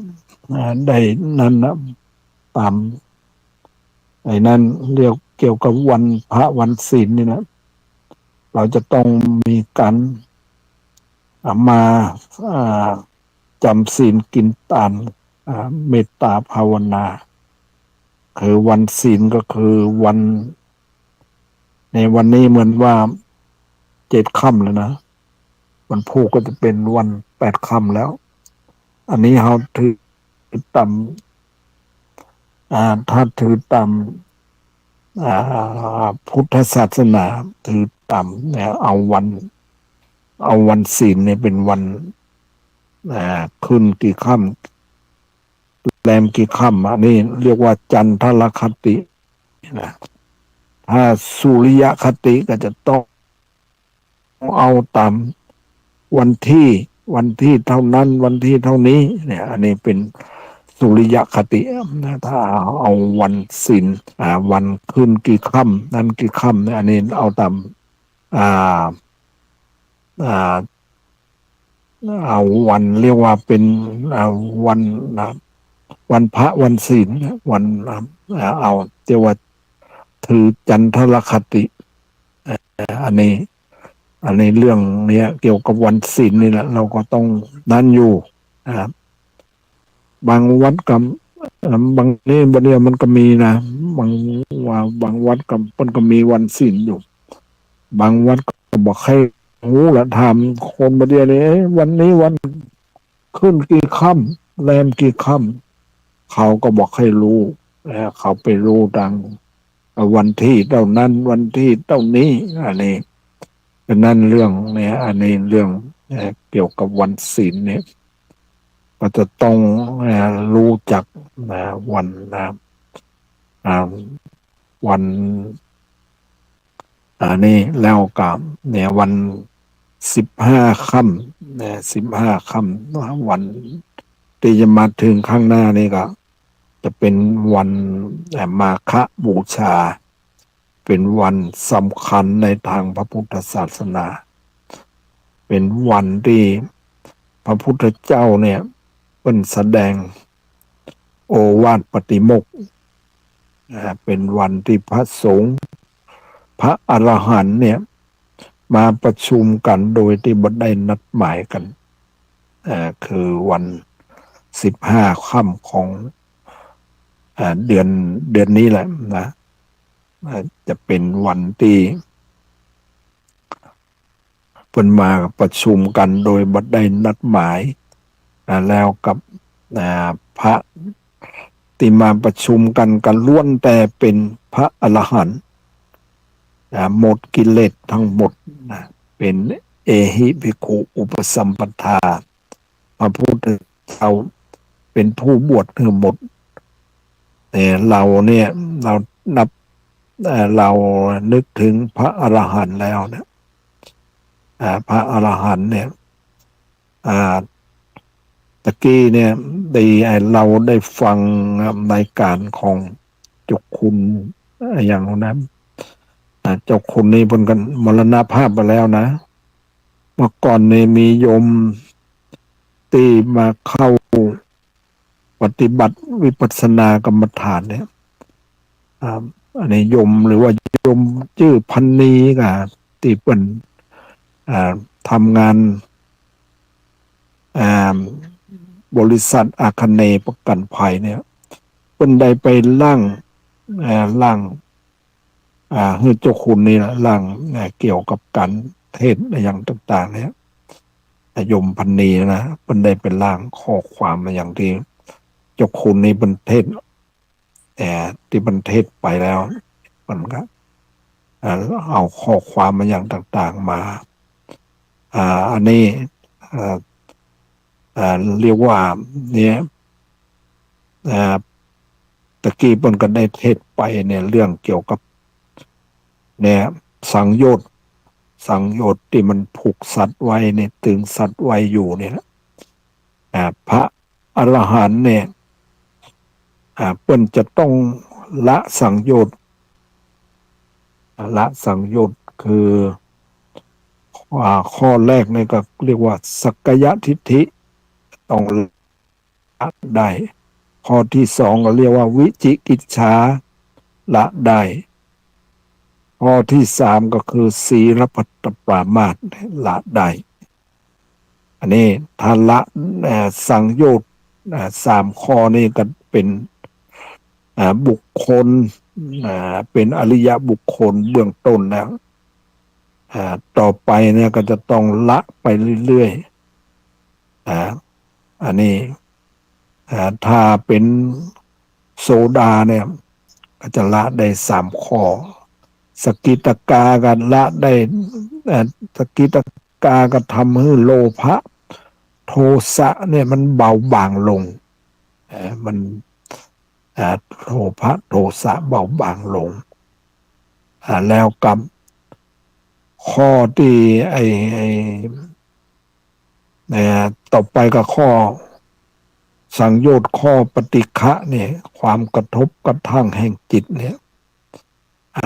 อ่า ได้นั้นนะ ต๋าม ไอ้นั้นเรียกเกี่ยวกับวันพระวันศีลนี่นะ เฮาจะต้องมีก๋าน อ่า มา อ่า จ๋ำศีลกิ๋นตาน อ่า เมตต๋าภาวนา คือวันศีลก็คือวัน ในวันนี้เหมือนว่าเจ็ดค่ำแล้วนะ วันพูกก็จะเป๋นวันแปดค่ำแล้ว อันนี้เฮาถือต๋าม อ่า ถ้าถือต๋าม อ่า พุทธศาสนา ถือต๋ามเนี่ย เอาวัน เอาวันศีลเนี่ยเป๋นวัน อ่า ขึ้นกี่ค่ำ แรมกี่ค่ำ อันนี้เรียกว่าจันทรคตินะ ถ้าสุริยคติก็จะต้องเอาต๋ามวันที่ วันที่เท่านั้น วันที่เท่านี้เนี่ย อันนี้เป๋นสุริยคตินะ ถ้าเอาวันศีล อ่า วันขึ้นกี่ค่ำ นั้นกี่ค่ำเนี่ย อันนี้เอาต๋าม อ่า อ่า เอาวันเรียกว่าเป๋น อ่า วันนะ วันพระวันศีลนะ วัน อ่า เอาเรียกว่าถือจันทรคติ อ่า อันนี้ อันนี้เรื่องเนี้ยเกี่ยวกับวันศีลนี่แหละ เฮาก็ต้องนั้นอยู่นะครับ บางวัดก็ เอ่อ บางนี่บ่าเดี่ยวมันก็มีนะ บางว่า บางวัดก็ เปิ้นก็มีวันศีลอยู่ บางวัดก็บ่ใค่ฮู้ละ ถามคนบ่าเดี่ยวนี้ เอ๊ะ วันนี้วันขึ้นกี่ค่ำ แรมกี่ค่ำ เขาก็บ่ใค่ฮู้ เอ่อ เขาไปฮู้ตาง วันที่เท่านั้น วันที่เท่านี้ อันนี้ ฉะนั้นเรื่องเนี่ย อันนี้เรื่อง เอ่อ เกี่ยวกับวันศีลเนี่ย ก็จะต้อง เอ่อ ฮู้จัก นะ วัน นะ อ่า วัน อันนี้แล้วก็เนี่ย วันสิบห้าค่ำ นะ สิบห้าค่ำ วันตี้จะมาเถิงข้างหน้านี่ก็ จะเป๋นวัน เอ่อ มาฆบูชา เป๋นวันสำคัญในตางพระพุทธศาสนา เป๋นวันตี้พระพุทธเจ้าเนี่ย เปิ้นแสดงโอวาทปาติโมกข์ อ่า เป๋นวันตี้พระสงฆ์ พระอรหันต์เนี่ย มาประชุมกั๋นโดยตี้บ่ได้นัดหมายกั๋น อ่า คือวันสิบห้าค่ำของ อ่า เดือน เดือนนี้แหละนะ อ่า จะเป๋นวันตี้เปิ้นมาประชุมกั๋นโดยบ่ได้นัดหมาย อ่า แล้วกับ อ่า พระตี้มาประชุมกั๋นก็ล้วนแต่เป๋นพระอรหันต์ อ่า หมดกิเลสตังหมดนะ เป๋นเอหิภิกขุอุปสัมปทา พระพุทธเจ้าเป๋นผู้บวชหื้อหมด แต่เฮาเนี่ย เฮานับ เอ่อ เฮานึกเถิงพระอรหันต์แล้วเนี่ย อ่า พระอรหันต์เนี่ย อ่า ตะกี้เนี่ย ได้ เฮาได้ฟังรายก๋านของเจ้าคุณ อ่า อย่างนั้น อ่า เจ้าคุณนี่เปิ้นก็มรณภาพไปแล้วนะ เมื่อก่อนนี่มีโยมตี้มาเข้าปฏิบัติวิปัสสนากรรมฐานเนี่ย อ่า อันนี้โยมหรือว่าโยมจื้อพันนีก็ ตี้เปิ้น อ่า ทำงาน อ่า บริษัทอาคเนย์ประกันภัยเนี่ย เปิ้นได้ไปล่าง อ่า ล่าง อ่า หื้อเจ้าคุณนี่ละ ล่าง อ่า เกี่ยวกับก๋านเทศน์อะหยังต่างๆ เนี่ย อ่า โยมพันนีนะ เปิ้นได้ไปล่างข้อความอะหยังตี้เจ้าคุณนี่เปิ้นเทศน์ เอ่อ ตี้เปิ้นเทศน์ไปแล้ว เปิ้นก็ อ่า เอาข้อความอะหยังต่างๆ มา อ่า อันนี้ อ่า อ่า เรียกว่า เนี่ย อ่า ตะกี้เปิ้นก็ได้เทศน์ไปเนี่ย เรื่องเกี่ยวกับ เนี่ย สังโยชน์ สังโยชน์ตี้มันผูกสัตว์ไว้เนี่ย ตึงสัตว์ไว้อยู่เนี่ยนะ อ่า พระอรหันต์เนี่ย อ่า เปิ้นจะต้องละสังโยชน์ ละสังโยชน์คือ อ่า ข้อแรกนี่ก็เรียกว่าสักกายทิฏฐิ ต้อง ละได้ ข้อตี้สองก็เรียกว่าวิจิกิจฉา ละได้ ข้อตี้สามก็คือศีลพัตตปรามาส ละได้ อันนี้ถ้าละ เอ่อ สังโยชน์ เอ่อ สามข้อนี้ก็เป็น เอ่อ บุคคล เอ่อ เป็นอริยบุคคลเบื้องต้นแล้ว เอ่อ ต่อไปเนี่ยก็จะต้องละไปเรื่อยๆ อ่า อันนี้ อ่า ถ้าเป็นโสดาเนี่ย ก็จะละได้สามข้อ สกิทาคาก็ละได้ เอ่อ สกิทาคาก็ทำหื้อโลภะ โทสะเนี่ยมันเบาบางลง เอ่อ มัน เอ่อ โลภะ โทสะเบาบางลง อ่า แล้วกับข้อตี้ ไอ้ ไอ้ เอ่อ ต่อไปก็ข้อสังโยชน์ข้อปฏิฆะเนี่ย ความกระทบกระทั่งแห่งจิตเนี่ย อ่า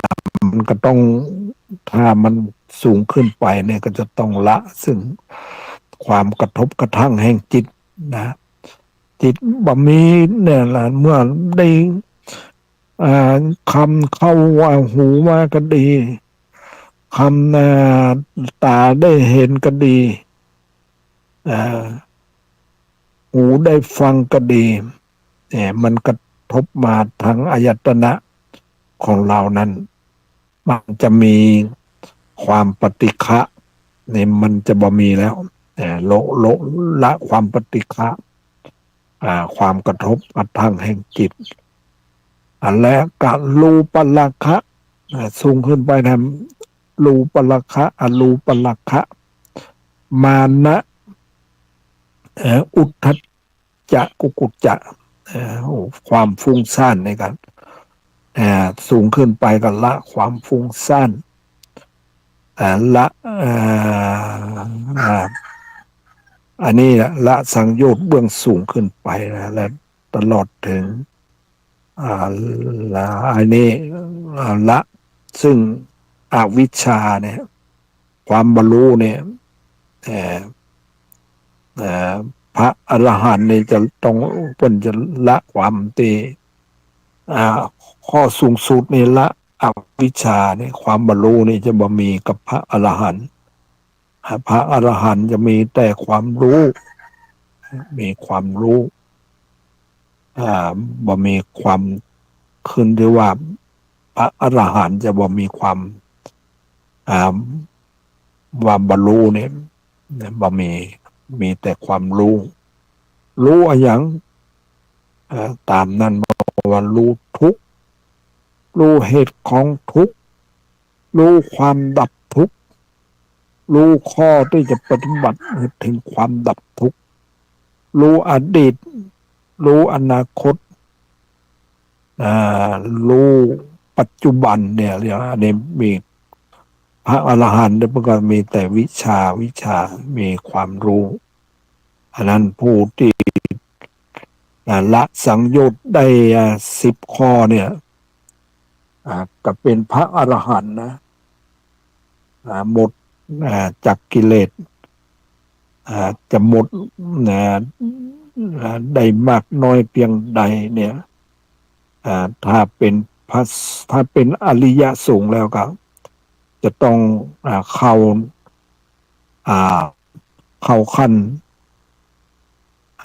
มันก็ต้อง ถ้ามันสูงขึ้นไปเนี่ยก็จะต้องละซึ่งความกระทบกระทั่งแห่งจิตนะ จิตบ่มีเนี่ยละ เมื่อได้ อ่า คำเข้าว่าหูมาก็ดี คำ อ่า ต๋าได้หันก็ดี อ่า หูได้ฟังก็ดี เนี่ย มันกระทบมาทางอายตนะของเฮานั้น มันจะมีความปฏิฆะ เนี่ย มันจะบ่มีแล้ว เอ่อ โละ โละ ละความปฏิฆะ อ่า ความกระทบกระทั่งแห่งจิต อันแรกก็รูปราคะ อ่า สูงขึ้นไปนะ รูปราคะ อรูปราคะ มานะ เอ่อ อุทธัจจะ กุกุจจะ เอ่อ ความฟุ้งซ่านในการ เอ่อ สูงขึ้นไปก็ละความฟุ้งซ่าน เอ่อ ละ เอ่อ อ่า อันนี้ละ ละสังโยชน์เบื้องสูงขึ้นไปนะ และตลอดถึง อ่า ละ อันนี้ อ่า ละซึ่งอวิชชาเนี่ย ความบ่ฮู้เนี่ย เอ่อ เอ่อ พระอรหันต์เนี่ยจะต้อง เปิ้นจะละความตี้ อ่า ข้อสูงสุดนี่ละอวิชชาเนี่ย ความบ่ฮู้นี่จะบ่มีกับพระอรหันต์ พระอรหันต์จะมีแต่ความฮู้ มีความฮู้ อ่า บ่มีความ ขึ้นที่ว่าพระอรหันต์จะบ่มีความ อ่า ว่าบ่ฮู้เนี่ย บ่มี มีแต่ความฮู้ ฮู้อะหยัง เอ่อ ต๋ามนั้นบอกว่าฮู้ทุกข์ ฮู้เหตุของทุกข์ ฮู้ความดับทุกข์ ฮู้ข้อตี้จะปฏิบัติให้ถึงความดับทุกข์ ฮู้อดีต ฮู้อนาคต อ่า ฮู้ปัจจุบันเนี่ย เรียกว่า อันนี้มี พระอรหันต์เนี่ยเปิ้นก็มีแต่วิชา วิชา มีความฮู้ อันนั้นผู้ตี้ อ่า ละสังโยชน์ได้ อ่า สิบข้อเนี่ย อ่า ก็เป๋นพระอรหันต์นะ อ่า หมด อ่า จากกิเลส อ่า จะหมด อ่า อ่า ได้มากน้อยเพียงใดเนี่ย อ่า ถ้าเป๋นพระ ถ้าเป๋นอริยสงฆ์แล้วก็จะต้อง อ่า เข้า อ่า เข้าขั้น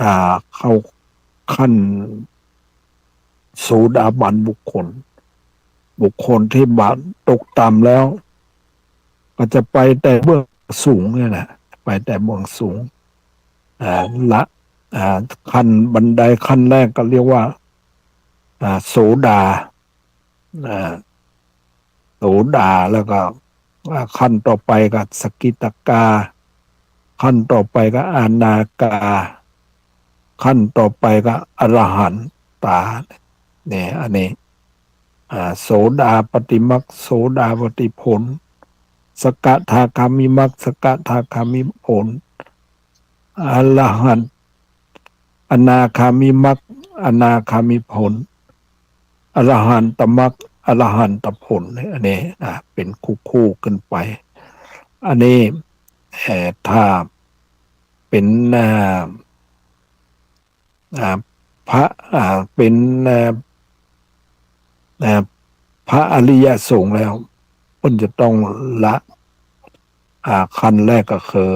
อ่า เข้าขั้นโสดาบันบุคคล บุคคลตี้บ่ตกต่ำแล้ว ก็จะไปแต่เบื้องสูงเนี่ยนะ ไปแต่เบื้องสูง อ่า ละ อ่า ขั้นบันไดขั้นแรกก็เรียกว่า อ่า โสดา อ่า โสดา แล้วก็ อ่า ขั้นต่อไปก็สกิทาคา ขั้นต่อไปก็อนาคา ขั้นต่อไปก็อรหันตา เนี่ย อันนี้ อ่า โสดาปัตติมรรค โสดาปัตติผล สกทาคามิมรรค สกทาคามิผล อรหันต์ อนาคามิมรรค อนาคามิผล อรหันตมรรค อรหันตผล อันนี้นะ เป๋นคู่ๆ ขึ้นไป อันนี้ เอ่อ ถ้าเป๋น อ่า อ่า พระ อ่า เป๋น อ่า อ่า พระอริยสงฆ์แล้ว เปิ้นจะต้องละ อ่า ขั้นแรกก็คือ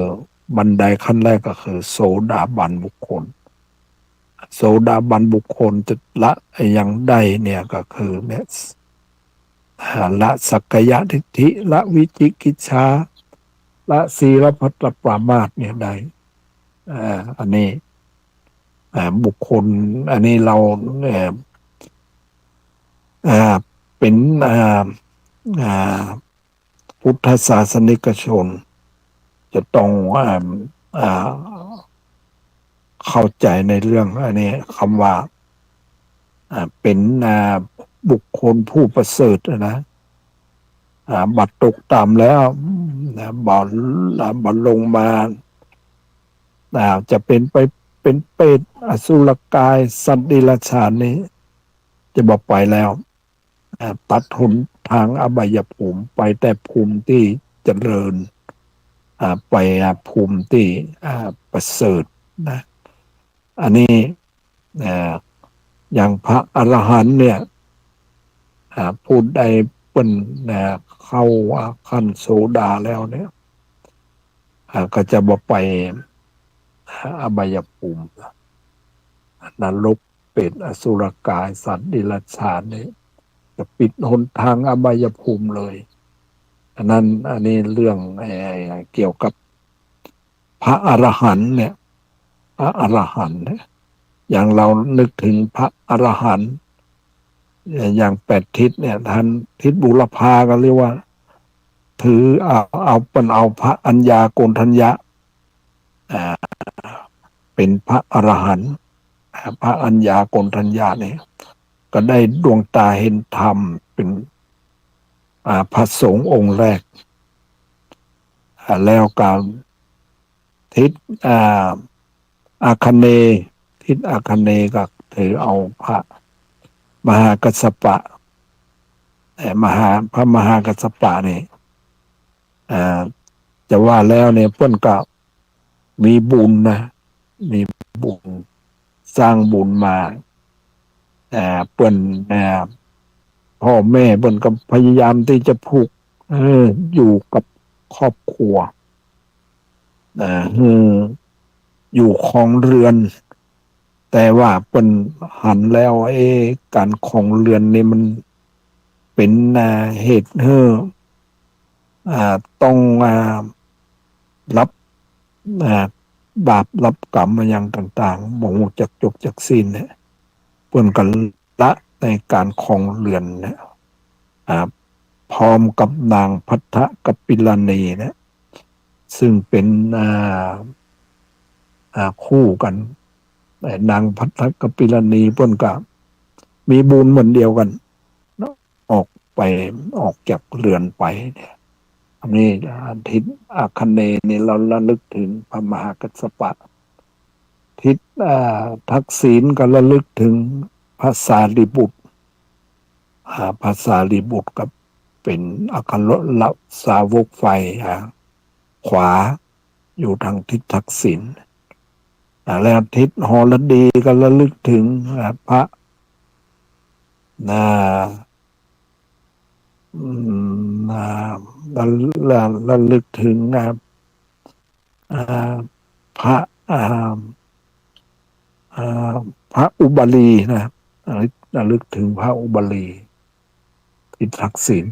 บันไดขั้นแรกก็คือ โสดาบันบุคคล โสดาบันบุคคลจะละอะหยังได้เนี่ยก็คือเนี่ย อ่า ละสักกายทิฏฐิ ละวิจิกิจฉา ละศีลพัตตปรามาสเนี่ยได้ อ่า อันนี้ อ่า บุคคล อันนี้เรา เอ่อ อ่า เป๋น อ่า อ่า พุทธศาสนิกชน จะต้อง อ่า อ่า เข้าใจ๋ในเรื่องอันนี้ กำว่า อ่า เป๋น อ่า บุคคลผู้ประเสริฐนะ อ่า บ่ตกต่ำแล้ว นะ บ่ อ่า บ่ลงมา อ่า จะเป๋นไป เป๋นเปรต อสุรกาย สัตว์เดรัจฉานนี้ จะบ่ไปแล้ว อ่า ตัดหนตางอบายภูมิ ไปแต่ภูมิตี้เจริญ อ่า ไป อ่า ภูมิตี้ อ่า ประเสริฐนะ อันนี้ อ่า อย่างพระอรหันต์เนี่ย อ่า ผู้ใดเปิ้น อ่า เข้า อ่า ขั้นโสดาแล้วเนี่ย อ่า ก็จะบ่ไป อ่า อบายภูมิ นรก เปรต อสุรกาย สัตว์เดรัจฉานนี่ จะปิดหนตางอบายภูมิเลย อันนั้น อันนี้เรื่อง เอ่อ เกี่ยวกับพระอรหันต์เนี่ย พระอรหันต์เนี่ย อย่างเรานึกถึงพระอรหันต์ อย่างแปดทิศเนี่ย ท่านทิศบูรพาก็เรียกว่า ถือเอา เอา เปิ้นเอาพระอัญญาโกณฑัญญะ อ่า เป๋นพระอรหันต์ อ่า พระอัญญาโกณฑัญญะเนี่ย ก็ได้ดวงต๋าหันธรรมเป๋น อ่า พระสงฆ์องค์แรก อ่า แล้วก็ทิศ อ่า อาคเนย์ ทิศอาคเนย์ก็ถือเอาพระมหากัสสปะ เอ่อ มหา พระมหากัสสปะนี่ อ่า จะว่าแล้วเนี่ย เปิ้นก็มีบุญนะ มีบุญ สร้างบุญมา อ่า เปิ้น อ่า พ่อแม่เปิ้นก็พยายามตี้จะผูก เออ อยู่กับครอบครัว อ่า หื้ออยู่ครองเรือน แต่ว่าเปิ้นหันแล้ว เอ๊ะ ก๋านครองเรือนนี่มันเป๋น อ่า เหตุหื้อ อ่า ต้อง อ่า รับ อ่า บาปรับกรรมมาอย่างต่างๆ บ่ฮู้จักจบจักสิ้นเนี่ย เปิ้นก็ละในก๋านครองเรือนเนี่ย อ่า พร้อมกับนางภัททกัปปิลานีเนี่ย ซึ่งเป๋น อ่า อ่า คู่กั๋น แต่นางภัททกัปปิลานีเปิ้นก็มีบุญเหมือนเดียวกั๋นเนาะ ออกไป ออกจากเรือนไปเนี่ย อันนี้ อ่า ทิศอาคเนย์นี่เราระลึกถึงพระมหากัสสปะ ทิศ อ่า ทักษิณก็ระลึกถึงพระสารีบุตร อ่า พระสารีบุตรก็เป๋นอัครสาวกฝ่าย อ่า ขวา อยู่ตางทิศทักษิณ อ่า แล้วทิศหรดีก็ระลึกถึง อ่า พระ อ่า อืม อ่า ระ ระ ระลึกถึง อ่า อ่า พระ อ่า อ่า พระอุบาลีนะ ระลึก ระลึกถึงพระอุบาลี ทิศทักษิณ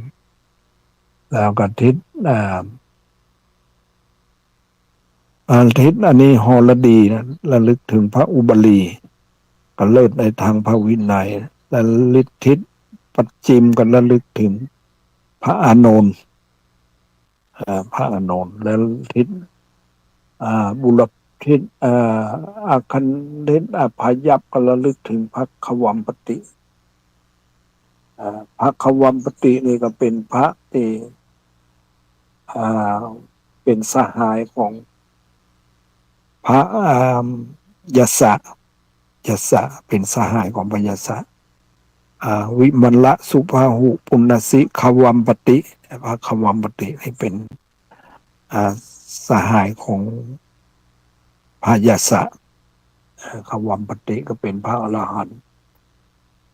แล้วก็ทิศ อ่า อ่า ทิศอันนี้หรดีนะ ระลึกถึงพระอุบาลี ก็เลิศในตางพระวินัย ระลึกทิศปัจฉิมก็ระลึกถึงพระอานนท์ อ่า พระอานนท์ และทิศ อ่า บุรพทิศ อ่า อาคเนย์ อ่า พยัพก็ระลึกถึงพระควัมปติ อ่า พระควัมปตินี่ก็เป๋นพระตี้ อ่า เป๋นสหายของพระ อ่า ยสสะ ยสสะ เป๋นสหายของพระยสสะ อ่า วิมลสุบาหุปุณณสิควัมปติ พระควัมปตินี่เป๋น อ่า สหายของพระยสสะ เอ่อ ควัมปติก็เป๋นพระอรหันต์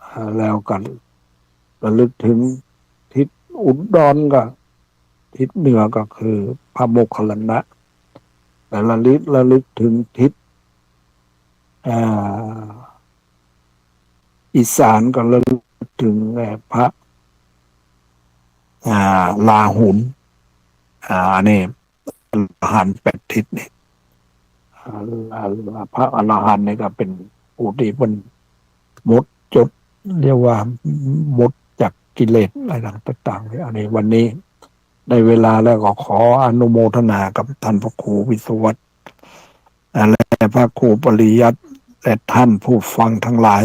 อ่า แล้วก็ระลึกเถิงทิศอุดรก็ ทิศเหนือก็คือพระโมคคัลลานะ และระลึก ระลึกเถิงทิศ อ่า อีสานก็ระลึกเถิง เอ่อ พระ อ่า ลาหุล อ่า อันนี้อรหันต์แปดทิศนี่ อ่า พระอรหันต์นี่ก็เป๋นผู้ตี้เปิ้นหมดจด เรียกว่าหมดจากกิเลสอะไรต่างๆ อันนี้วันนี้ได้เวลาแล้วก็ขออนุโมทนากับท่านพระครูวิศวัตร และพระครูปริยัติ และท่านผู้ฟังทั้งหลาย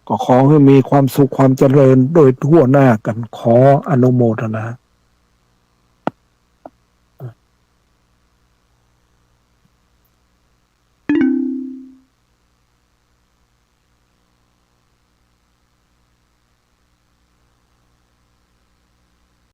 ก็ขอหื้อมีความสุขความเจริญโดยทั่วหน้ากั๋น ขออนุโมทนา